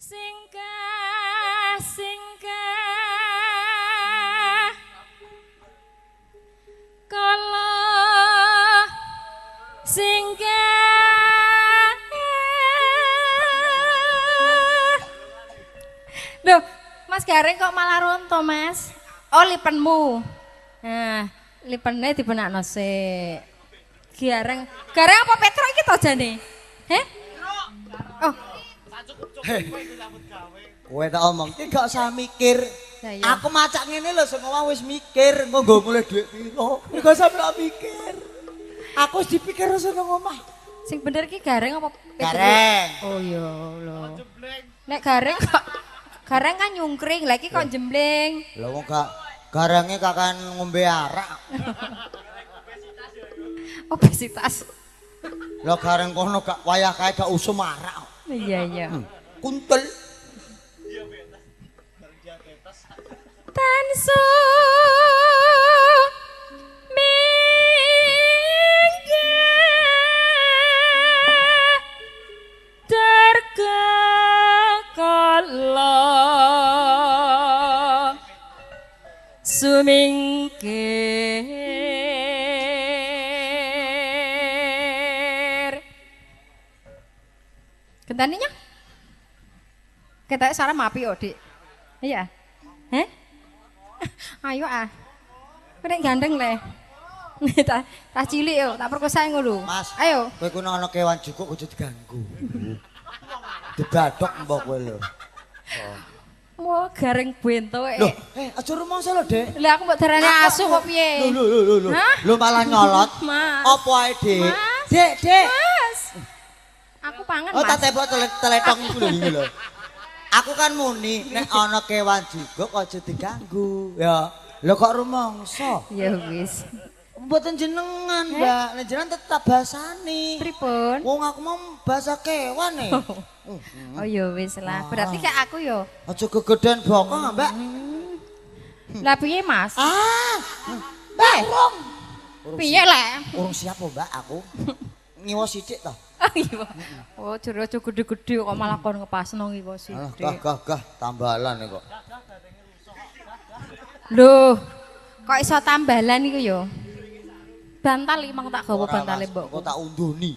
Singgah singgah kala singgah. Loh, Mas Gareng kok malah ronto, Mas? Oh, lipenmu. Nah, lipene dibenakno sik. Gareng, Gareng apa Petro iki to jane? Heh? Oh, Kowe tak omong, ki gak usah mikir. Lah iya. Aku macak ngene lho, sing omah wis mikir, engko nggo mulih dhuwit piro. Gak usah melok mikir. Aku wis dipikir sing nang omah. Sing bener ki Gareng apa Petro? Gareng. Oh iya lho. Nek Gareng kok Gareng kan nyungkring, lha iki kok jembleng. Lha wong gak garenge kakan ngombe arak. Obesitas. Lah gareng kono gak wayah kae gak usum arak. Iya iya. Kuntel. Tansu minggir terkekala sumingkir. Gentaninya? Kita suara mapi oh, Dik. Iya. Heh? Ayo ah. Kowe nek gandeng le. Tak tak cilik yo, tak perkosa ngono. Mas. Ayo. Kowe ku ana kewan jukuk kudu diganggu. Dibadhok mbok kowe lho. Wah, Gareng bento eh. Loh, aja rumangsa lho, Dik. Lah aku mbok darani asu kok piye? Lho lho lho lho. Hah? Lho malah nyolot. Mas. Apa ae, Dik? Mas. Dik, Dik. Mas. Aku pangan, Oh, tak Mas. tepok teletong iku lho iki lho. Aku kan muni nek ana kewan juguk aja diganggu. Ya. Lho kok rumangsa? Ya wis. Mboten jenengan, Mbak. Nek jenengan tetap basani. Pripun? Wong aku mau bahasa kewan e. Oh ya wis lah. Berarti kayak aku yo. Aja gegedean bokong, Mbak. Lah piye, Mas? Ah. Mbak, urung. Piye le? Urung siap kok, Mbak, aku. Ngiwo sithik to. Oh iya. Oh, jero aja gede-gede kok malah kon ngepasno ngiwo Alah, sithik. gah gah gah tambalan kok. Loh, kok iso tambalan iku yo? Bantal iki mang tak gawa Ora, bantale Mas, mbokku. Kok tak unduni.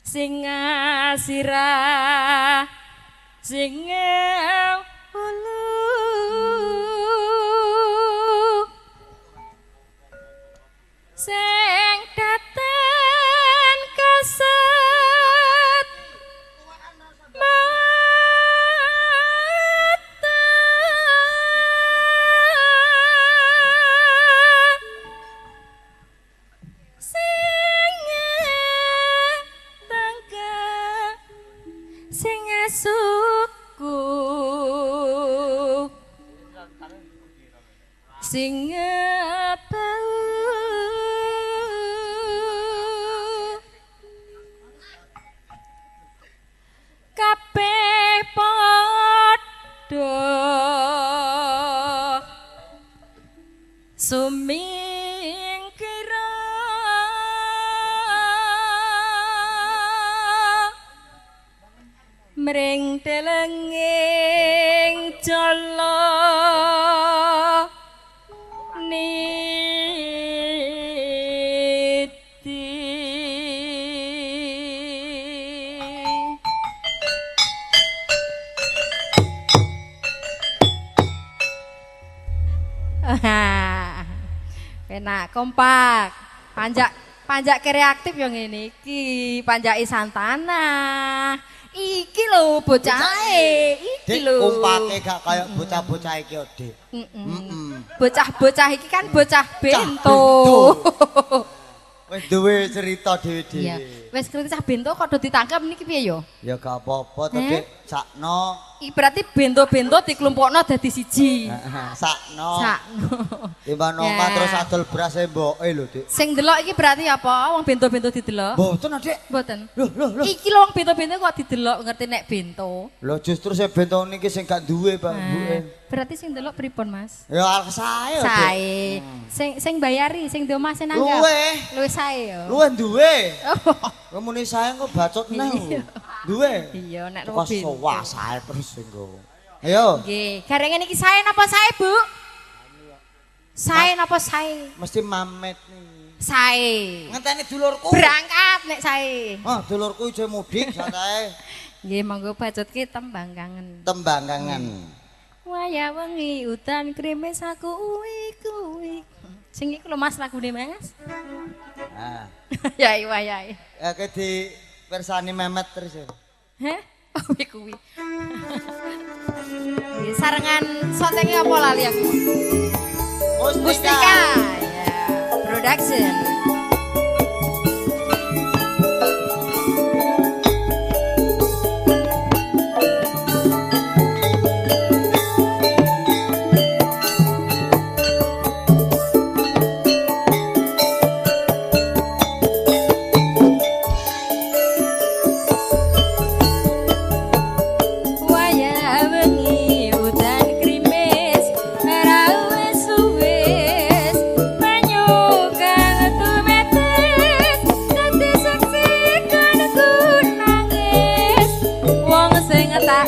Sing asirah sing ulu sing daten keset mata sing tangga sing asuku sing bau kabeh padha sumingkira mring delenging jala niti. Enak kompak. Panjak panjak kreatif yang ngene iki, panjake Santana. Iki lho bocahe, iki Dik, lho. kumpake gak kaya bocah-bocah iki, Dik. Bocah-bocah iki kan bocah bento. Wis duwe cerita dhewe-dhewe. Iya. Wis ngerti cah bento kok do ditangkap niki piye yo? Ya gak apa-apa to, Eh? Dik. Sakno. Iki berarti bento-bento diklumpukno dadi siji. Sakno. Sakno. Timbang omah Ya. terus adol beras e mboke lho, Dik. Sing delok iki berarti apa? Wong bento-bento didelok? Mboten, Dik. Mboten. Loh, loh, loh. Iki lho wong bento-bento kok didelok ngerti nek bento. Lho justru sing bento niki sing gak duwe, Pak, mbuke. Nah, berarti sing delok pripun, Mas? Ya sae, Dik. Sae. Sing sing bayari, sing di omah sing nanggap. Luwe. Luwe sae yo. Luwe duwe. Oh. Kowe muni sae kok bacot neh. Duwe. Iya, nek Kok Robin. sowah sae terus engko. Ayo, Nggih, garenge niki sae napa sae, Bu? Sae napa sae? Mesti mamet nih. Sae. Ngenteni dulurku. Berangkat nek sae. Ah, dulurku ije mudik santai. Nggih, monggo bacutke tembang kangen. Tembang kangen. Waya wengi udan krimis aku uwi kuwi. Sing iku lho Mas lagune Mas. Ah. Ya iya ya. Ya ke di persani Memet terus ya. Heh? Oh kuwi. Nggih, sarengan sotenge apa lali aku? Mustika. Mustika. Ya, production. Waya wengi udan krimis ora wis suwis banyu kang tumetes dadi saksi kanku nangis wong sing tak